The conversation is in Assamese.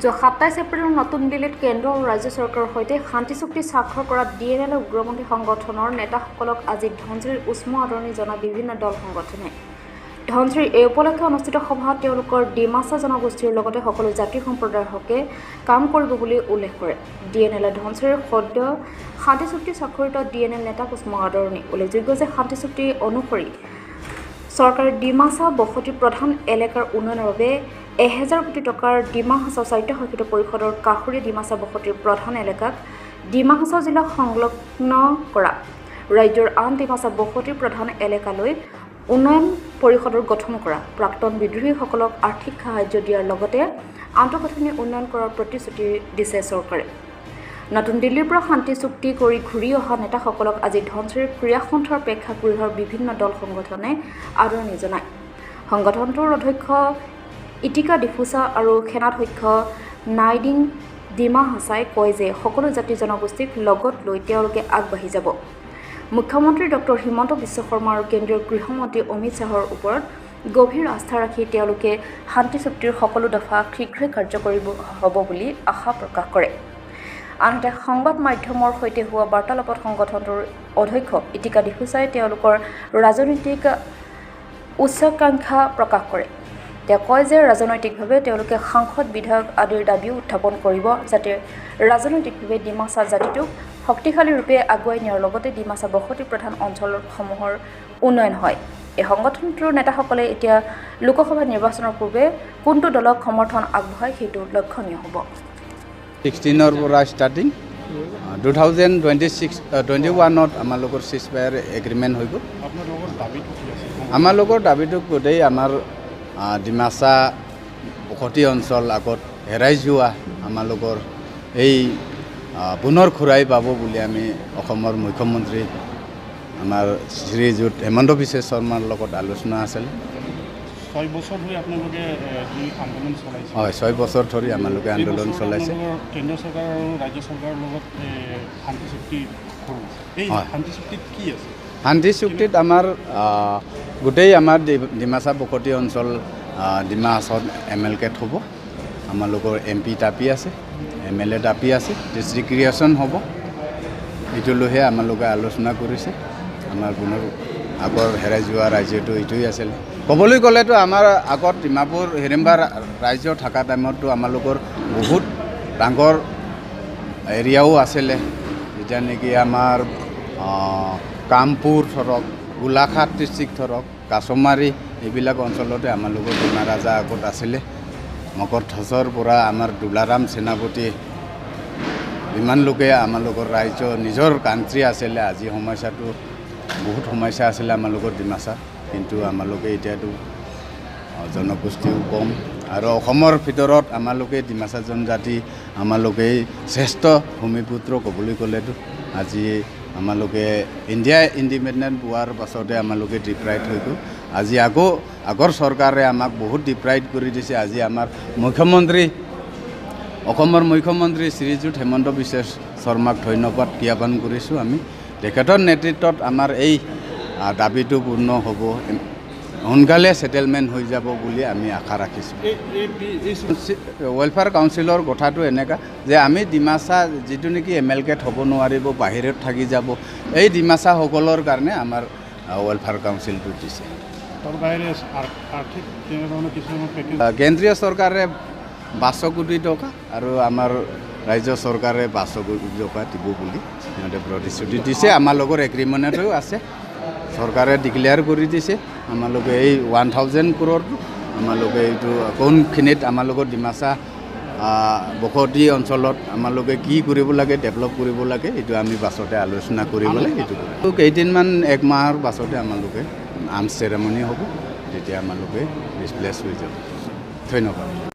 যোৱা 27 এপ্ৰিলত নতুন দিল্লীত কেন্দ্ৰ আৰু ৰাজ্য চৰকাৰৰ সৈতে শান্তি চুক্তি স্বাক্ষৰ কৰা ডি এন এল উগ্ৰপন্থী সংগঠনৰ নেতাসকলক আজি ধনশিৰিত উষ্ম আদৰণি জনায় বিভিন্ন দল সংগঠনে। ধনশিৰিৰ এই উপলক্ষে অনুষ্ঠিত সভাত তেওঁলোকৰ ডিমাচা জনগোষ্ঠীৰ লগতে সকলো জাতি সম্প্ৰদায়ৰ হকে কাম কৰিব বুলি উল্লেখ কৰে। ডি এন এলে ধনশিৰিৰ সদ্য শান্তি চুক্তি স্বাক্ষৰিত ডি এন এল নেতাক উষ্ম আদৰণি। উল্লেখযোগ্য যে শান্তি চুক্তি অনুসৰি চৰকাৰে ডিমাচা বসতি প্ৰধান এলেকাৰ উন্নয়নৰ বাবে 1000 কোটি টকাৰ ডিমা হাছাও স্বায়ত্তশাসিত পৰিষদৰ কাষৰীয়া ডিমাচা বসতিৰ প্ৰধান এলেকাক ডিমা হাছাও জিলাক সংলগ্ন কৰা, ৰাজ্যৰ আন ডিমাচা বসতিৰ প্ৰধান এলেকালৈ উন্নয়ন পৰিষদৰ গঠন কৰা, প্ৰাক্তন বিদ্ৰোহীসকলক আৰ্থিক সাহায্য দিয়াৰ লগতে আন্তঃগাঁথনি উন্নয়ন কৰাৰ প্ৰতিশ্ৰুতি দিছে চৰকাৰে। নতুন দিল্লীৰ পৰা শান্তি চুক্তি কৰি ঘূৰি অহা নেতাসকলক আজি ধনশিৰিৰ ক্ৰীড়া সন্থাৰ প্ৰেক্ষাগৃহৰ বিভিন্ন দল সংগঠনে আদৰণি জনায়। সংগঠনটোৰ অধ্যক্ষ ইটিকা ডিফুচা আৰু সেনাধ্যক্ষ নাইডিং ডিমা হাছাই কয় যে সকলো জাতি জনগোষ্ঠীক লগত লৈ তেওঁলোকে আগবাঢ়ি যাব। মুখ্যমন্ত্ৰী ডক্টৰ হিমন্ত বিশ্ব শৰ্মা আৰু কেন্দ্ৰীয় গৃহমন্ত্ৰী অমিত শ্বাহৰ ওপৰত গভীৰ আস্থা ৰাখি তেওঁলোকে শান্তি চুক্তিৰ সকলো দফা শীঘ্ৰে কাৰ্যকৰী হ'ব বুলি আশা প্ৰকাশ কৰে। আনহাতে, সংবাদ মাধ্যমৰ সৈতে হোৱা বাৰ্তালাপত সংগঠনটোৰ অধ্যক্ষ ইটিকা ডিফুচাই তেওঁলোকৰ ৰাজনৈতিক উচ্চাকাংক্ষা প্ৰকাশ কৰে। তেওঁ কয় যে ৰাজনৈতিকভাৱে তেওঁলোকে সাংসদ, বিধায়ক আদিৰ দাবীও উত্থাপন কৰিব, যাতে ৰাজনৈতিকভাৱে ডিমাচা জাতিটোক শক্তিশালী ৰূপে আগুৱাই নিয়াৰ লগতে ডিমাচা বসতি প্ৰধান অঞ্চলসমূহৰ উন্নয়ন হয়। এই সংগঠনটোৰ নেতাসকলে এতিয়া লোকসভা নিৰ্বাচনৰ পূৰ্বে কোনটো দলক সমৰ্থন আগবঢ়ায়, সেইটো লক্ষণীয় হ'ব। 16ৰ পৰা ষ্টাৰ্টিং 2026 21ত আমালোকৰ চিজ ফায়াৰ এগ্ৰিমেণ্ট হৈ গ'ল। আপোনালোকৰ দাবীটো কি আছে? আমালোকৰ দাবীটো গোটেই আমাৰ ডিমাচা বসতি অঞ্চল আগত হেৰাই যোৱা আমালোকৰ এই পুনৰ ঘূৰাই পাব বুলি আমি অসমৰ মুখ্যমন্ত্ৰী আমাৰ শ্ৰীযুত হিমন্ত বিশ্ব শৰ্মাৰ লগত আলোচনা আছিল। 6 বছৰ ধৰি আপোনালোকে যি আন্দোলন চলাইছে? হয়, 6 বছৰ ধৰি আমালোকে এই আন্দোলন বছৰত চলাইছে। আপোনালোকৰ কেন্দ্ৰীয় চৰকাৰ আৰু ৰাজ্য চৰকাৰৰ লগত শান্তি চুক্তি হ'ল। এই শান্তি চুক্তিত কি আছে? শান্তি চুক্তিত আমাৰ গোটেই আমাৰ ডিমাচা বসতি অঞ্চল ডিমা হাছাওত এম এল কেট হ'ব। আমালোকৰ এম পি দাবী আছে, এম এল এ দাবী আছে, ডিষ্ট্ৰিক্ট ক্ৰিয়েশ্যন হ'ব। এইটো লৈহে আমালোকে আলোচনা কৰিছে। আমাৰ পুনৰ আগৰ হেৰাই যোৱা ৰাজ্যটো এইটোৱেই আছিলে। ক'বলৈ গ'লেতো আমাৰ আগত ডিমাপুৰ হিৰিম্বা ৰাজ্য থকা টাইমততো আমালোকৰ বহুত ডাঙৰ এৰিয়াও আছিলে, যেতিয়া নেকি আমাৰ কামপুৰ ধৰক, গোলাঘাট ডিষ্ট্ৰিক্ট ধৰক, কাছমাৰী, এইবিলাক অঞ্চলতে আমালোকৰ ডিমা ৰাজা আগত আছিলে। মকৰধ্বজৰ পৰা আমাৰ দুলাৰাম সেনাপতি, ইমান লোকে আমালোকৰ ৰাজ্য নিজৰ কাণ্ট্ৰি আছিলে। আজি সমস্যাটো বহুত সমস্যা আছিলে আমালোকৰ ডিমাচা। কিন্তু আমালোকে এতিয়াতো জনগোষ্ঠীও কম আৰু অসমৰ ভিতৰত আমালোকে ডিমাচা জনজাতি আমালোকেই শ্ৰেষ্ঠ ভূমিপুত্ৰ ক'বলৈ গ'লেতো। আজি আমালোকে ইণ্ডিয়া ইণ্ডিপেণ্ডেণ্ট পোৱাৰ পাছতে আমালোকে ডিপ্ৰাইভ হৈ গ'ল। আজি আকৌ আগৰ চৰকাৰে আমাক বহুত ডিপ্ৰাইভ কৰি দিছে। আজি আমাৰ মুখ্যমন্ত্ৰী, অসমৰ মুখ্যমন্ত্ৰী শ্ৰীযুত হিমন্ত বিশ্ব শৰ্মাক ধন্যবাদ জ্ঞাপন কৰিছোঁ আমি। তেখেতৰ নেতৃত্বত আমাৰ এই দাবীটো পূৰ্ণ হ'ব, সোনকালে ছেটেলমেণ্ট হৈ যাব বুলি আমি আশা ৰাখিছোঁ। এই এই এই ৱেলফেয়াৰ কাউন্সিলৰ কথাটো এনেকুৱা যে আমি ডিমাচা যিটো নেকি এম এল কেট হ'ব নোৱাৰিব, বাহিৰত থাকি যাব, এই ডিমাচাসকলৰ কাৰণে আমাৰ ৱেলফেয়াৰ কাউন্সিলটো দিছে। তাৰ বাহিৰে আৰ্থিক তেনেধৰণৰ কিছুমান পেকেজ? কেন্দ্ৰীয় চৰকাৰে 500 কোটি টকা আৰু আমাৰ ৰাজ্য চৰকাৰে 500 কোটি টকা দিব বুলি সিহঁতে প্ৰতিশ্ৰুতি দিছে। আমাৰ লগৰ এগ্ৰিমেণ্টও আছে। চৰকাৰে ডিক্লেয়াৰ কৰি দিছে আমালোকে এই 1000 ক্ৰ'ৰটো আমালোকে এইটো কোনখিনিত আমালোকৰ ডিমাচা বসতি অঞ্চলত আমালোকে কি কৰিব লাগে, ডেভেলপ কৰিব লাগে, এইটো আমি পাছতে আলোচনা কৰি পেলাই এইটো কৰিম। কেইদিনমান, এক মাহৰ পাছতে আমালোকে আৰ্মছ চেৰেমনি হ'ব, তেতিয়া আমালোকে ডিছপ্লেচ হৈ যাব। ধন্যবাদ।